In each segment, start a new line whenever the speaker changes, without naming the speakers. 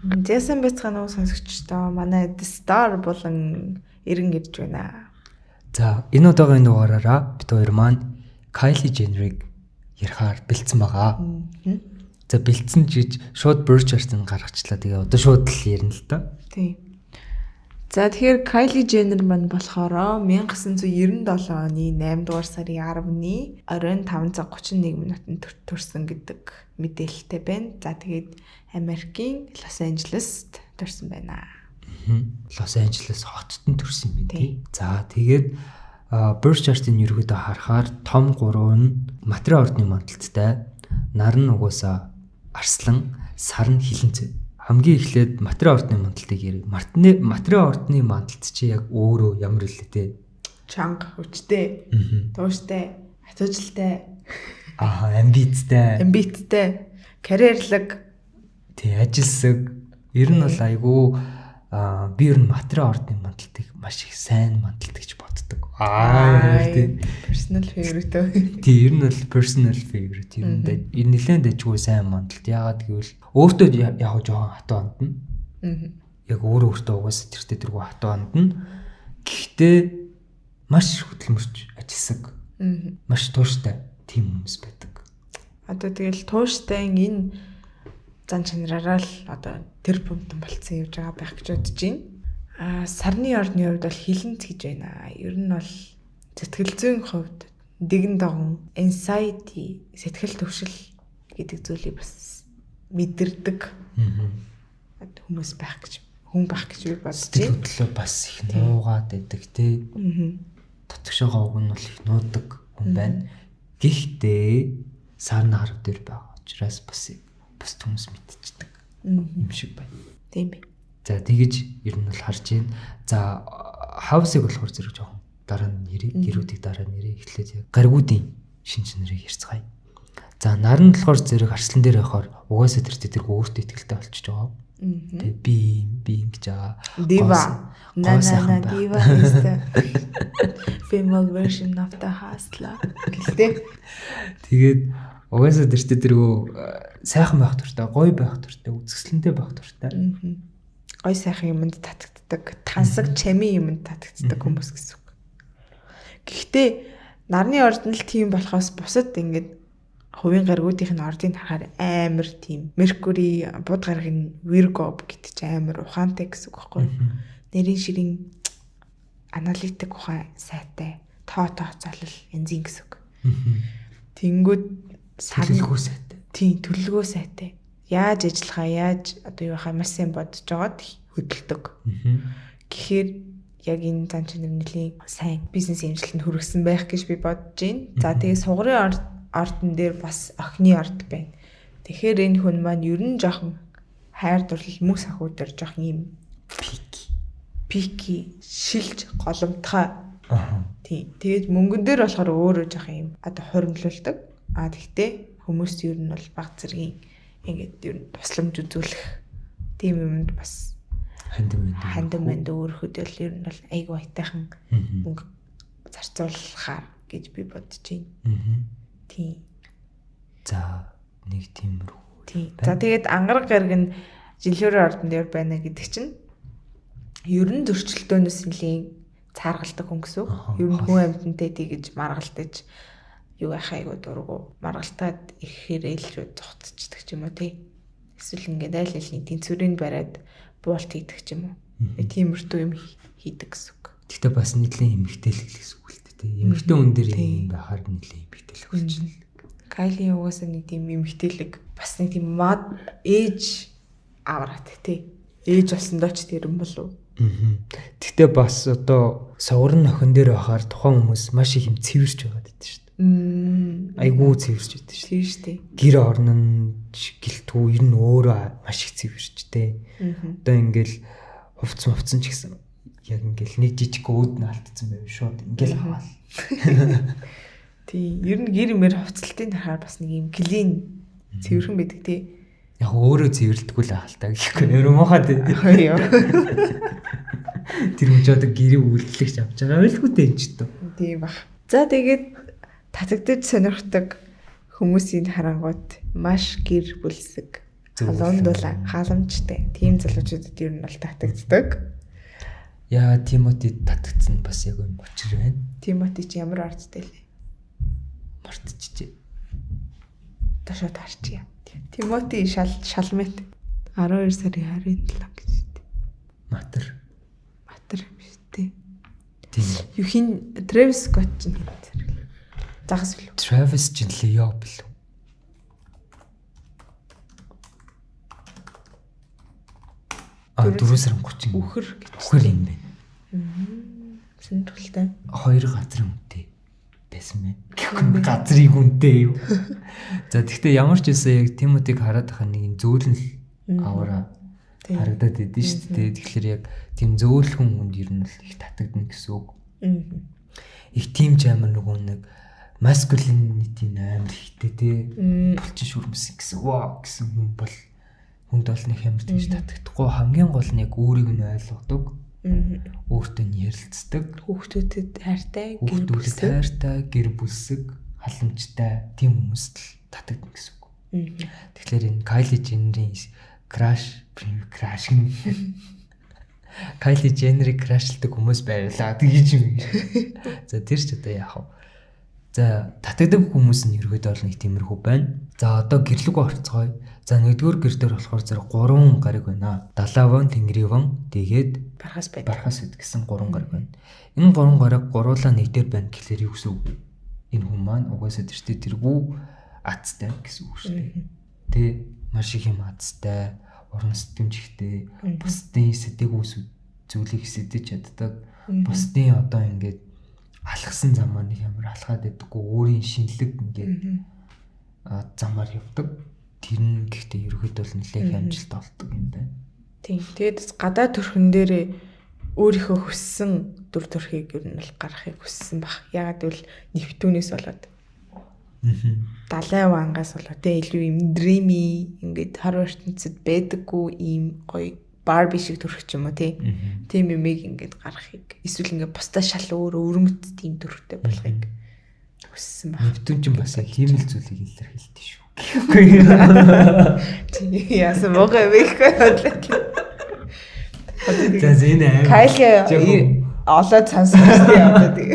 За, сайн байцгаана уу, сонсогчдоо. Манай The Star болон эргэн ирж байна.
За, энэ удаагийн дугаараараа бид хоёр маань Kylie Jenner-ыг ярихаар бэлдсэн байгаа. За, бэлдсэн ч гэж шууд birth chart-ыг гаргачлаа. Тэгээ одоо шууд л ярина л доо.
Тийм. За, тэгэхээр Kylie Jenner маань болохоор 1997 оны 8 дугаар сарын 10-ны оройн 5 цаг 31 минутанд төрсөн гэдэг мэдээлэлтэй байна. За, тэгээд Америкийн Лос Анжелест төрсөн байна.
Лос Анжелес хотод нь төрсөн юм тий. За, тэгээд birth chart-ыг ерөөдөө харахаар том гурав нь материал ордны мандалттай, нар нь угуусаа арслан, сар нь хилэнцээ. Хамгийн эхлээд материал ордны мандалтыг ярив. Материал ордны мандалт чи яг өөрөө ямар илээ те?
Чанга, хүчтэй, тууштай, хатуужилтай,
амбицтай,
амбицтай, карьерлаг,
тий, ажилсаг. Ер нь бол айгүй би ер нь материал ордны мандалтыг маш их сайн мандалт гэж боддог.
Тий. Personal favorite.
Тий, ер нь бол personal favorite. Ер нь ер нэлээд дажгүй сайн мандалт. Яагаад гэвэл өөртөө яг жоохон хатуу хандна. Яг өөрөө өөртөө угаасаа тэртээ тэргүй хатуу хандна. Гэхдээ маш хөдөлмөрч, ажилсаг. Маш тууштай тийм хүмүүс байдаг.
Одоо тэгэл тууштай энэ зан чанараараа л одоо тэр пунктэн болцсон явж байгаа байх гэж бодож байна. Сарны ордны хувьд бол хилэнц гэж байна. Ер нь бол сэтгэл зүйн хувьд дэгэн догон, anxiety, сэтгэл түвшил гэдэг зүйлийг бас мэдэрдэг хүмүүс байх гэж, хүн байх гэж би бодож
Сэтгэл
байна.
хөдлөлөө бас их нуугаад байдаг тий. Татгшоогоо уг нь бол их нуудаг хүн байна. Гэхдээ сар нар дээр байгаа учраас бас бас хүмүүс мэдчихдэг юм шиг байна.
Тийм ээ.
За, тэгэж ер нь бол харж байна. За, house-ыг болохоор зэрэг жоохон дараа нь ярив, гэрүүдийг дараа нь ярив. Эхлээд яг гаригуудын шин чанарыг ярьцгаая. За, нар нь болохоор зэрэг арслан дээр явахаар угаасаа тэр тэргүй өөртөө итгэлтэй болчихж байгаа. Тэгээ би юм гэж байгаа.
Diva. На
Гоо
на
сайхан
на
байх.
Diva is the female version of the hustler гэлтэй.
Тэгээд угаасаа тэр тэргүй сайхан байх дуртай, гоё байх дуртай, үзэсгэлэнтэй байх дуртай.
Гой сайхан юмд татагддаг, тансаг чамин юмд татагддаг хүмүүс гэсэн үг. Гэхдээ нарны ордон л тийм болохоос бусад ингээд хувийн гаригуудын ордыг харахаар амар тийм Меркури буд гараг нь Virgo гэдэг чинь амар ухаантай гэсэн үг байхгүй юу? Нэрийн ширийн аналитик ухаан сайтай, тоо тооцоолол янзын гэсэн үг. Тэнгүүд сар
Төлөвлөгөө сайтай.
Тийм, төлөвлөгөө сайтай. Яаж ажиллахаа, яаж одоо юу хаа маш сайн бодож жагаад хөдөлдөг. Тэгэхээр яг энэ зан чанар нэлийн сайн бизнес амжилтанд хүргэсэн байх гэж би бодож байна. За, тэгээ сугарын ордон дээр бас охины орд байна. Тэгэхээр энэ хүн маань ер нь жоохон хайр дурлал, мөнгө санхүү дээр жоохон юм
Picky.
Picky, шилж голомтгой. Тийм. Тэгээд мөнгөн дээр болохоор өөрөө жоохон юм одоо хуримтлуулдаг. А тэгтээ хүмүүст ер нь бол баг зэргийн ингээд ер нь тусламж үзүүлэх тийм юмд бас
Хандив мэнд.
Хандив мэнд өөрөхөд л ер нь бол айгүй аятайхан мөнгө зарцуулахаар гэж би бодож байна. Тийм.
За, нэг тиймэрхүү.
Тийм. За, тэгээд ангараг гариг нь жилөөрийн ордон дээр байна гэдэг чинь ер нь зөрчилдөөнөөс нэлийн цааргалдаг хүн гэсэн үг. Ер нь хүн амьтантай тэгэж маргалдаж юу яхаа айгу дургу. Маргалтаад ирэхээр ил рүү зугтчихдаг ч юм уу тий. Эсвэл ингээд айл айлны тэнцвэрийг бариад буулт хийдэг ч юм уу. Тиймэрхүү юм хийдэг гэсэн үг.
Гэхдээ бас нэлийн эмэгтэйлэг л гэсэн үг л дээ тий. Эмэгтэй хүн дээр юм байхаар нэлийн эмэгтэйлэг болчихно.
Кайли угаасаа нэг тийм эмэгтэйлэг, бас нэг тийм мад ээж аврат тий. Ээж болсондоо ч тэр юм болов.
Гэхдээ бас одоо суурин охин дээр байхаар тухайн хүмүүс маш их юм цэвэрч байгаад байдаг шүү дээ. Айгуу цэвэрч байдаг шүү дээ.
Тийм шүү дээ.
Гэр орон нь гэлтгүү ер нь өөрөө маш их цэвэрч дээ. Одоо ингээл хувцсан хувцсан ч гэсэн яг ингээл нэг жижиг өөд нь алдсан байв, шууд ингээл аваал.
Тийм. Ер нь гэр мэр хувцалтын харахаар бас нэг юм clean, цэвэрхэн байдаг тий.
Яг өөрөө цэвэрлдэггүй л ахaltaа гэхгүй. Ер нь муухай тий.
Яа.
Тэр хүн ч одоо гэрээ үйлдэлэгч авч байгаа байлгүй дээ энэ ч тоо.
Тийм бах. За, тэгээд татагдаж сонирхдаг хүмүүсийн харангуут маш гэр бүлсэг. Халуундуулаа, халамжтай. Тийм залуучуудад ер нь бол татагддаг.
Яа, Тимоти татагдсан бас яг юм учир байна.
Тимоти чи ямар ордтой лээ?
Мартчихжээ.
Ташаа тарчия. Тимоти шал шалмет 12 сарын 27 гэж дээ.
Матер.
Матер биш үү?
Тийм.
Юу хин Трэвис Скотт ч хин зэрэг. Загас билүү?
Трэвис ч Лео билүү? А 4 сарын 30.
Үхэр гэж.
Үхэр юм байна.
Сонирхолтой.
Хоёр газрын үнэтэй байсан байна. Гэхгүй газрыг үнэтэй юу. За тэгвэл ямар ч байсан яг Тимотиг хараад байхад нэг юм зөөлөн л аваараа харагдаад идэв шүү дээ. Тэгэхээр яг тийм зөөлхөн хүнд ер нь л их татагдана гэсэн үг. Их тийм ч амар нөгөө нэг masculinity амар ихтэй те. Булчин шүрмсэн гэсэн вау гэсэн хүн бол хүнд бол нэг амар тэгж татагдахгүй. Хамгийн гол нь яг өөрийг нь ойлгодог. Өөртөө нь ярилцдаг.
Хүүхдүүдэд хайртай,
гэр бүлсэг, хайртай, гэр бүлсэг, халамжтай тийм хүмүүст л татагдана гэсэн үг. Тэгэхээр энэ Kylie Jenner-ийн crush, crush гэнэ. Kylie Jenner-ийг crush-лдаг хүмүүс байрлаа тэгэж юм. За тэр ч одоо яах вэ? За татагдаг хүмүүс нь ерөөдөө бол нэг тиймэрхүү байна. За одоо гэрлэг орцгоё. За нэгдүгээр гэр дээр болохоор зэрэг 3 гариг байна. Далааван, Тэнгэрийн, тэгээд
Бархас байд.
Бархас байд гэсэн 3 гариг байна. Энэ 3 гариг гуруулаа нэг дээр байна гэхлээр юу гэсэн үг вэ? Энэ хүн маань угаасаа тэртээ тэргүй азтай гэсэн үг шүү дээ. Тэ маш их юм азтай, уран сэтгэмжтэй, бусдын сэдэггүй зүйлийг сэдэж чаддаг. Бусдын одоо ингээд алхсан замаар нэг ямар алхаад байдаггүй, өөрийн шинэлэг ингээд замаар явдаг. Тэр нь гэхдээ ерөөхдөө бол нэлээх амжилт олдог юм байна.
Тийм. Тэгээд гадаа төрхөн дээрээ өөрийнхөө хүссэн дүр төрхийг ер нь бол гаргахыг хүссэн баг. Ягаад гэвэл Нептүнээс болоод. Далай вангаас болоод тэ илүү юм dreamy ингээд хар ертөнцид байдаггүй ийм гоё Барби шиг төрөх ч юм уу тий. Тийм юмыг ингээд гаргахыг эсвэл ингээд бусдаа шал өөр өвөрмөц тийм төрхтэй болохыг хүссэн баг.
Нептүн ч бас яг хиймэл зүйлийг илэрхийлдэг шүү.
Тий яасан муугай вэ гэхгүй бодлоо.
За энэ аим.
Кайли олоод сонссон шүү дээ одоо тий.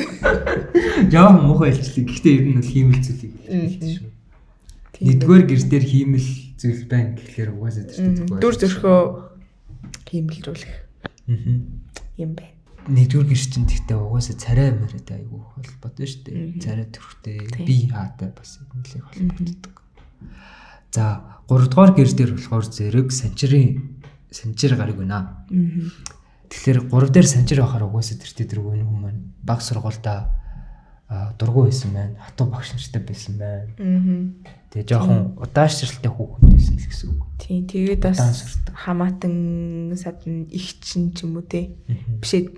Жохон муухай хэлчлээ. Гэхдээ ер нь бол хиймэл зүйлийг илэрхийлдэг шүү. Нэгдүгээр гэр дээр хиймэл зүйл байна гэхлээр угаасаа тэр
дүр төрхөө хиймэлжүүлэх юм байна.
Нэгдүгээр гэр чинь тэгтээ угаасаа царай маритай айгүй холбоотой шүү дээ. Царай төрхтэй, бие хаатай бас нэлээх холбогддог. За гуравдугаар гэр дээр болохоор зэрэг санчир гариг байна. Тэгэхээр 3 дээр санчир байхаар угаасаа тэртээ тэргүй энэ хүн маань баг сургуультай дургу байсан байна. Хатуу багш нартай байсан байна. Тэгээ жоохон удаашралтай хүүхэд байсан л гэсэн үг.
Тийм тэгээд бас хамаатан садан их чин ч юм уу те. Биш ээ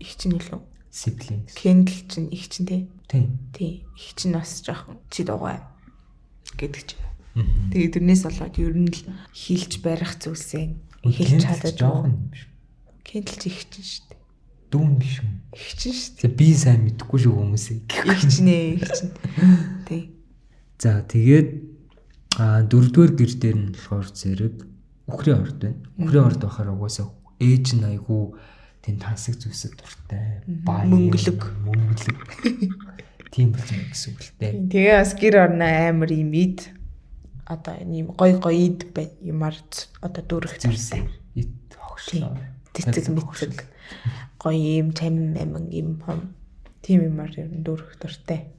их чин илүү.
Siblings.
Кендл чин их чин те.
Тийм.
Тийм их чин бас жоохон чи дугай гэдэг ч юм уу. Тэгээд тэрнээс болоод ер нь л хилж барих зүйлсээ
хэлж чадаж жоохон юм биш.
Кендл ч их чин шүү дээ.
Дүүн биш үү?
Их чин шүү дээ.
Би сайн мэдэхгүй шүү хүмүүсээ.
Их чин ээ, их чин. Тий.
За тэгээд дөрөвдүгээр гэр дээр нь болохоор зэрэг үхрийн орд байна. Үхрийн орд байхаар угаасаа ээж нь айгүй тийм тансаг зүйлсэд дуртай.
Мөнгөлөг.
Мөнгөлөг. Тийм болсон гэсэн үг л дээ.
Тэгээ бас гэр орноо амар юм ид одоо ийм гой гой ид бай юмар одоо дүүрэх
зүйлсээ. Ид хогшлоо.
Тэцэг мэцэг гоё юм чам амин юм хом тийм юмар ер нь дүүрэх дуртай.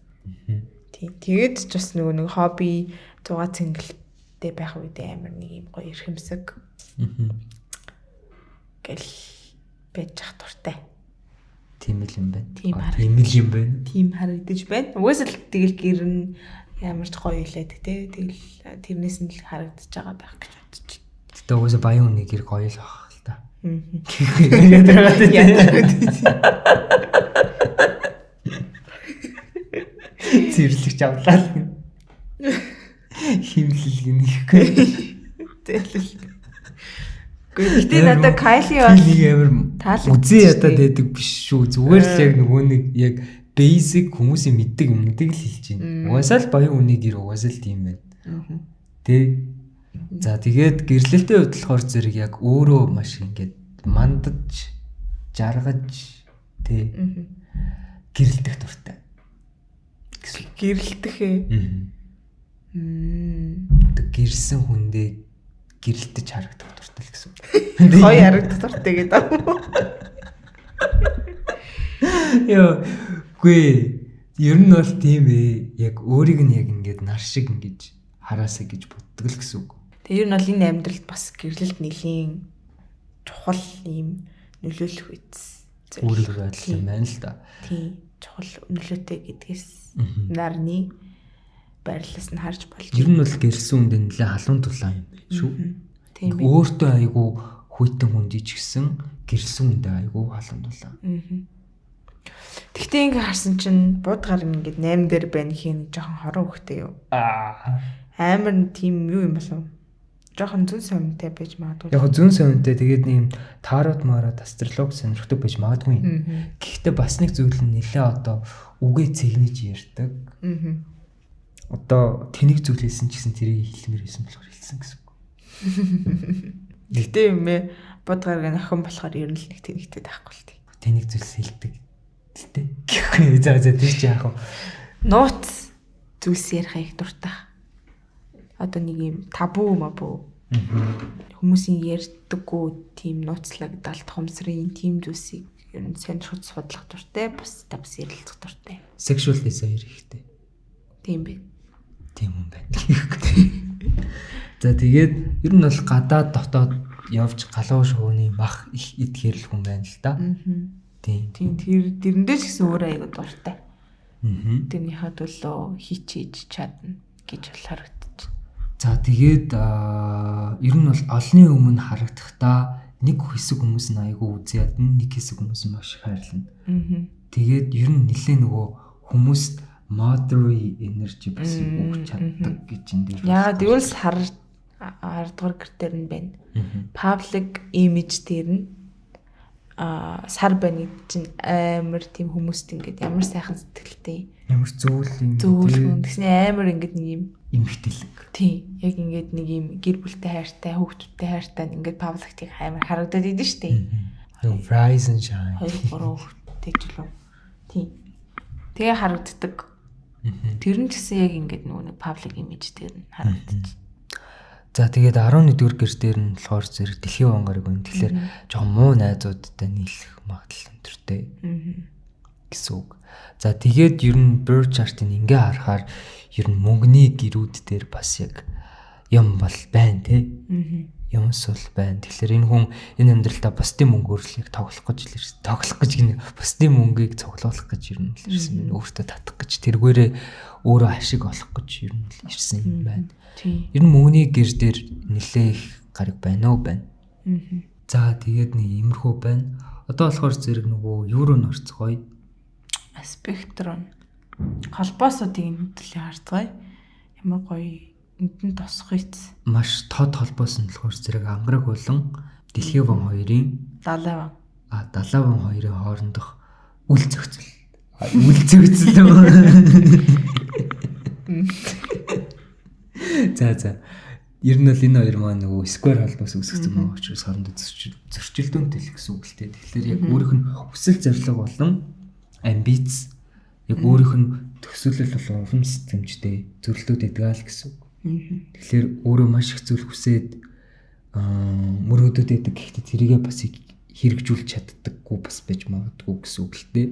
Тийм. Тэгээд ч бас нөгөө нэг хобби 6 цэнгэлтэй байх үедээ амар нэг юм гоё эрхэмсэг. Гэл байж ах дуртай.
Тийм л юм байна.
Тийм
л юм байна.
Тийм харагдаж байна. Угаасаа л тэгэл гэр нь ямар ч гоё илээд те. Тэгэл тэрнээс нь л харагдаж байгаа байх гэж бодож байна.
Гэтэ угаасаа баян хүний гэр гоё л ах л та. Цэвэрлэгч авлаа л. Химлэл гинэ гэхгүй.
Зээлэл. Гэхдээ надад Кайли бол
нэг амар үзээ ядаад байдаг биш шүү. Зүгээр л яг нөгөө нэг яг basic хүмүүсийн мэддэг юмнуудыг л хэлж байна. Угаасаа л баян хүний гэр угаасаа л тийм байна. Тэ. За тэгээд гэрлэлтийн хувьд болохоор зэрэг яг өөрөө маш ингээд мандаж, жаргаж тий гэрэлтэх дуртай.
Гэсэн. Гэрэлтэх ээ.
Тэг гэрсэн хүндээ гэрэлтэж харагдах дуртай л гэсэн.
Гоё харагдах дуртай гэдэг юм уу?
Йоо, үгүй ер нь бол тийм ээ. Яг өөрийг нь яг ингээд нар шиг ингэж хараасаа гэж боддог л гэсэн үг.
Тэг ер нь бол энэ амьдралд бас гэрлэлт нэлийн чухал юм нөлөөлөх үз.
Үүрэг байдал юм байна л да.
Тийм, чухал нөлөөтэй гэдгээс нарны байрлалаас нь харж болж.
Ер нь бол гэрэлсэн хүнд нэлээ халуун тулаан юм байна шүү.
Тийм ээ.
Өөртөө айгүй хүйтэн хүнд ч гэсэн гэрэлсэн хүндээ айгүй халуун тулаан.
Тэгтээ ингээ харсан чинь бууд гар ингээд 8 дээр байна хин жоохон хорон хөхтэй юу. Амар тийм юу юм болов? Жоохон зүүн совинтай байж магадгүй.
Яг зүүн совинтай тэгээд нэг юм тарот марот астролог сонирхдаг байж магадгүй. Гэхдээ бас нэг зүйл нь нэлээ одоо үгээ цэгнэж ярьдаг. Одоо тэнэг зүйл хэлсэн ч гэсэн тэрийг хэлмээр байсан болохоор хэлсэн гэсэн үг.
Тэгтээ юм ээ бод гараг охин болохоор ер нь л нэг тэнэгтэй байхгүй л тий.
Тэнэг зүйлс хэлдэг л дээ. Гэхгүй. За за тэр чи яах вэ?
Нууц зүйлс ярих их дуртай. Одоо нэг юм табу мабу. Хүмүүсийн ярьдаггүй тийм нууцлаг далд хумсрын тийм зүйлсийг ер нь сонирхож судлах дуртай, бусдаа бас ярилцах дуртай.
Sexual desire ихтэй.
Тийм бэ.
Тийм юм байна. За тэгээд ер нь бол гадаад дотоод явж галуу шувууны мах их идэхээр л хүн байна л да. Тийм.
Тийм тэр тэрэндээ ч гэсэн өөр аягүй дуртай. Тэрнийхээ төлөө хичээж чадна гэж бол харагдчих.
За тэгээд ер нь бол олонний өмнө харагдахдаа нэг хэсэг хүмүүс нь аягүй үзэн ядна, нэг хэсэг хүмүүс нь маш их хайрлана. Тэгээд ер нь нэлээ нөгөө хүмүүст motherly energy бас өгч чаддаг гэж энэ дээр.
Яагаад гэвэл сар 10 дугаар гэр дээр нь байна. Public image дээр нь сар байна гэдэг чинь амар тийм хүмүүст ингээд ямар сайхан сэтгэлтэй.
Ямар зөөл юм.
Зөөл хүн. Тэгсний амар ингээд нэг юм
эмгтэлэг.
Тийм. Яг ингээд нэг юм гэр бүлтэй хайртай, хүүхдүүдтэй хайртай ингээд public-ийг амар харагдаад идэв штэ.
Rise and shine.
2 3 хүүхдтэй ч лөө. Тийм. Тэгээ харагддаг. Тэр нь ч гэсэн яг ингээд нөгөө нэг public image дээр нь харагдчих.
За тэгээд 11-р гэр дээр нь болохоор зэрэг дэлхийн ван гараг байна. Тэгэхээр жоохон муу найзуудтай нийлэх магадлал өндөртэй гэсэн үг. За тэгээд ер нь birth chart-ыг ингээ харахаар ер нь мөнгөний гэрүүд дээр бас яг юм бол байна те. Юмс бол байна. Тэгэхээр энэ хүн энэ амьдралдаа бусдын мөнгөөр л яг тоглох гэж л ирсэн. Тоглох гэж гинэ бусдын мөнгийг цуглуулах гэж ер нь л ирсэн байна. Өөртөө татах гэж тэргээрээ өөрөө ашиг олох гэж ер нь л ирсэн юм байна.
Тийм.
Ер нь мөнгөний гэр дээр нэлээ их гараг байна уу байна. За тэгээд нэг иймэрхүү байна. Одоо болохоор зэрэг нөгөө юу руу н орцгоё.
Аспектрон. Холбоосуудыг энэ төлөв харцгаая. Ямар гоё энд нь тосхойц.
Маш тод холбоос нь болохоор зэрэг ангараг болон дэлхийн ван хоёрын
далай ван.
Далай ван хоёрын хоорондох үл зохицол. Үл зохицол юм. За за. Ер нь бол энэ хоёр маань нөгөө square холбоос үүсгэсэн байгаа учраас хоорондоо зөрчилдөөнтэй л гэсэн үг л дээ. Тэгэхээр яг өөрийнх нь хүсэл зорилго болон амбиц яг өөрийнх нь төсөөлөл болон улам сэтгэмжтэй зөрөлтүүд өгдөг л гэсэн үг. Тэгэхээр өөрөө маш их зүйл хүсээд мөрөөдөд байдаг. Гэхдээ тэрийгээ бас хэрэгжүүлж чаддаггүй бас байж магадгүй гэсэн үг л дээ.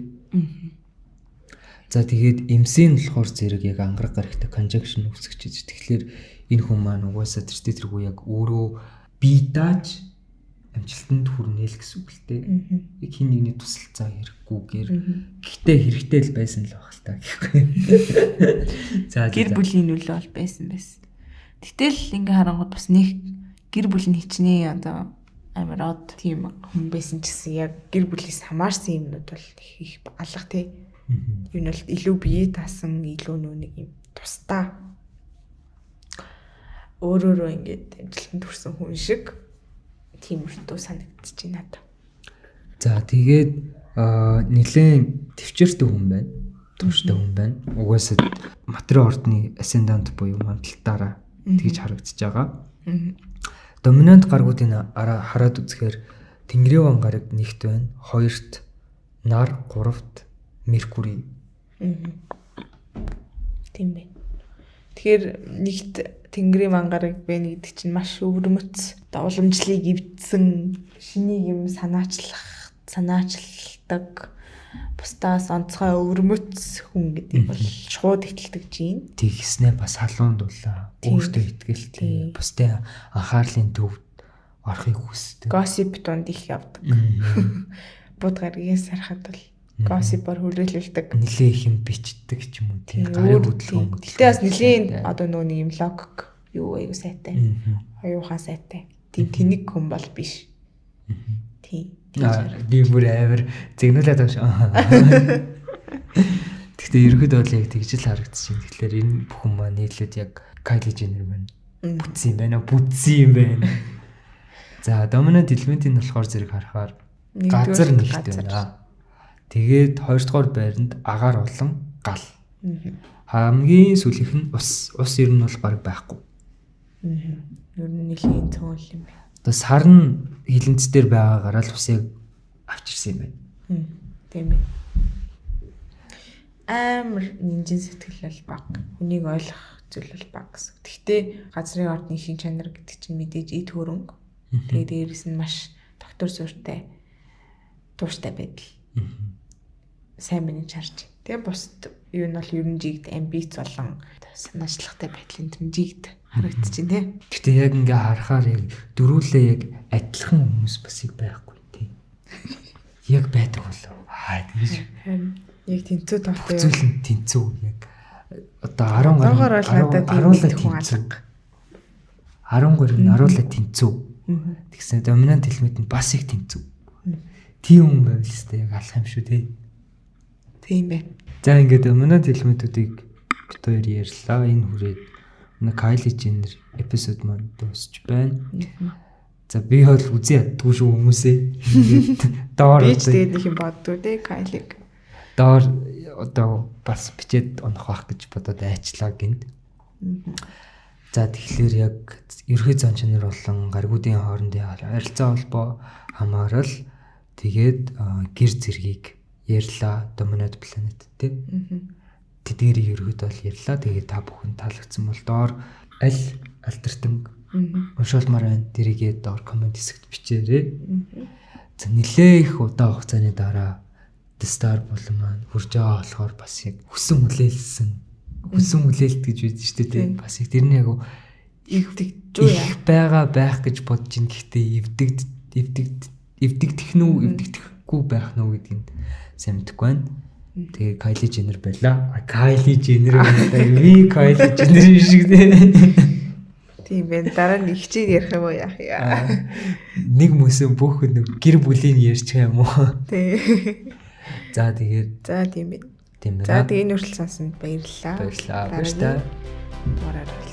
За тэгээд эмсийн болохоор зэрэг яг ангараг гарагтай conjunction үүсгэж байж. Тэгэхээр энэ хүн маань угаасаа тэртээ тэргүй яг өөрөө бие дааж амжилтанд хүрнэ л гэсэн үг л дээ. Яг хин нэгний тусалцаа хэрэггүйгээр гэхдээ хэрэгтэй л байсан л байх л та гэхгүй. За
гэр бүлийн нөлөө бол байсан байсан. Гэтэл ингээ харангууд бас нэг гэр бүл нь хичнээн одоо амар од тийм хүн байсан ч гэсэн яг гэр бүлээс хамаарсан юмнууд бол их алга тий. Юу нь бол илүү бие таасан, илүү нөө нэг юм тусдаа өөрөөрөө ингээд амжилтанд хүрсэн хүн шиг тийм өртөө санагдчихэв надад.
За тэгээд нэлээд төвчээртэй хүн байна. Тууштай хүн байна. Угаасаа материал ордны ascendant буюу мандалтаараа тэгж харагдаж байгаа. Доминант гаргуудыг хараад үзэхээр Тэнгэрийн ван гараг нэгт байна. Хоёрт нар, гуравт Меркурий.
Тийм байна. Тэгэхээр нэгт Тэнгэрийн ван гараг байна гэдэг чинь маш өвөрмөц, уламжлалыг эвдсэн, шинийг юм санаачилдаг, бусдаас онцгой өвөрмөц хүн гэдгийг бол шууд итгэдэг чинь.
Тэгснэ бас халуун дулаа, өөртөө итгэлтэй, бусдын анхаарлын төвд орохыг хүсдэг.
Gossip дунд их явдаг. Бууд гаригээс харахад бол gossip-оор хүрээлэлдэг.
Нилээ их юм бичдэг ч юм уу тийм гарын хөдөлгөөн.
Гэтэ бас нилээн одоо нөө нэг юм логик юу аягүй сайтай. Оюухан сайтай. Тийм тэнэг хүн бол биш. Тийм.
Би бүр амар зэгнүүлээд байгаа шүү. Гэхдээ ерөнхийдөө бол яг тэгж л харагдчихэв. Тэгэхээр энэ бүхэн маань нийлээд яг Kylie Jenner маань бүтсэн юм байна. Бүтсэн юм байна. За, dominant element-ийг болохоор зэрэг харахаар газар нэгт байна. Тэгээд хоёрдугаар байранд агаар болон гал. Хамгийн сүүлийнх нь ус. Ус ер нь бол баг байхгүй.
Ер нь нэлийн цөөн юм байна.
Одоо сар нь хилэнц дээр байгаагаараа л усыг авчирсан юм байна.
Тийм ээ. Амар нинжин сэтгэл бол баг. Хүнийг ойлгох зүйл бол баг гэсэн. Гэхдээ газрын ордны шин чанар гэдэг чинь мэдээж эд хөрөнгө. Тэгээ дээрэс нь маш доктор сууртай тууштай байдал. Сайн миний чарж. Тэгээ бусд юу нь бол ер нь жигд амбиц болон санаачлагтай байдлын тэр жигд харагдчихээн тий.
Гэтэ яг ингээ харахаар яг дөрүүлээ яг адилхан хүмүүс бас яг байхгүй тий. Яг байдаг болов. Аа тэгэж.
Яг тэнцүү тоотой.
Зүйл нь тэнцүү яг одоо 10 гаруй
надад тийм алга.
13 нь аруулаа тэнцүү. Тэгсэн доминант элемент нь бас их тэнцүү. Тийм хүн байвал өстэй яг алах юм шүү тий.
Тийм байна.
За ингээд доминант элементүүдийг бит хоёр ярьлаа. Энэ хүрээд Kylie Jenner эпизод маань дуусч байна. За би бол үзий яддгүй шүү хүмүүсээ. Ингээд доор
би ч тэгээд нэг юм боддгоо тий Kylie-г.
Доор одоо бас бичээд унах байх гэж бодоод айчлаа гинт. За тэгэхээр яг ерхий зан чанар болон гаргуудын хоорондын харилцаа холбоо хамаарал тэгээд гэр зэргийг ярьлаа Dominant Planet тий. Тэдгэрийг ерөөдөө бол ярьлаа. Тэгээд та бүхэн таалагдсан бол доор аль альтертан уншуулмаар байна. Тэрийгээ доор коммент хэсэгт бичээрэй. За нилээ их удаан хугацааны дараа The Star болон маань хурж байгаа болохоор бас яг хүсэн хүлээлсэн хүсэн хүлээлт гэж байдаг шүү дээ. Бас яг тэрний яг
эвдэгдэж
их байгаа байх гэж бодож ин гэхдээ эвдэгдэх нь үү эвдэгдэхгүй байх нь үү гэдгийг сайн мэдэхгүй байна. Тэгээ Kylie Jenner байлаа. Kylie Jenner байлаа. Би Kylie Jenner юм шиг тий.
Тийм байна. Дараа нь ихчийг ярих юм уу яах яа.
Нэг мөсөн бүх нэг гэр бүлийн ярьчих юм уу?
Тий.
За тэгээд.
За тийм байна.
Тийм байна.
За тэгээ энэ хүртэл сонсонд баярлалаа.
Баярлалаа. Баярлалаа.
Дугаараар.